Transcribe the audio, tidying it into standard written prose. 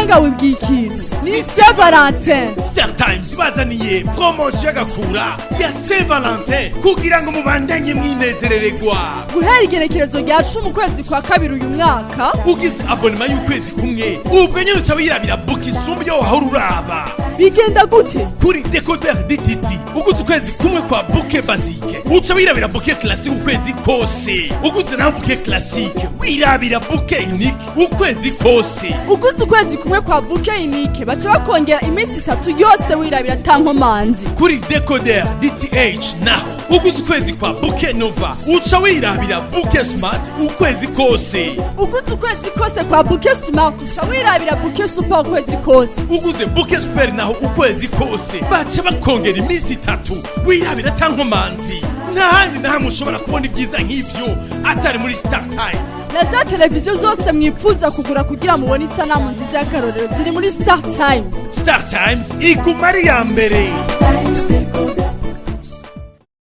Umenga wibwiye ikintu ni Saint Valentin. Star Times bazaniye promotion y'agakura ya Saint Valentin kugira ngo mubandanye mwinezerererwa. Guhera igenekerezo rya 10 ukwezi kwa kabiri uyu mwaka, ugize abonnement y'ukwezi kumwe, ubwo nyene uca wirabira bouquet isumba iyo wahora uraba. Bigenda gute? Kuri décodeur DTT, uguze ukwezi kumwe kwa bouquet basique, uca wirabira bouquet classique ukwezi kose. Uguze naho bouquet classique, wirabira bouquet unique ukwezi kose. Uguze ukwezi kumwe kwa bouquet unique, baca bakongera iminsi 3 yose wirabira tankomanzi. Kuri décodeur DTH naho, uguze ukwezi kwa bouquet Nova, uca wirabira bouquet Smart ukwezi kose. Uguze ukwezi kose kwa bouquet Smart, uca wirabira bouquet Super ukwezi kose. Uguze bouquet Super naho ukwezi kose, baca bakongera iminsi 3 wirabira tankomanzi. Nta handi na hamwe ushobora kubona ibyiza nk'ivyo atari muri Star Times. Na za televiziyo zose mwipfuza kugura kugira mubone isanamu nziza y'akarorero ziri muri Star Times. Star Times iguma ari iya mbere.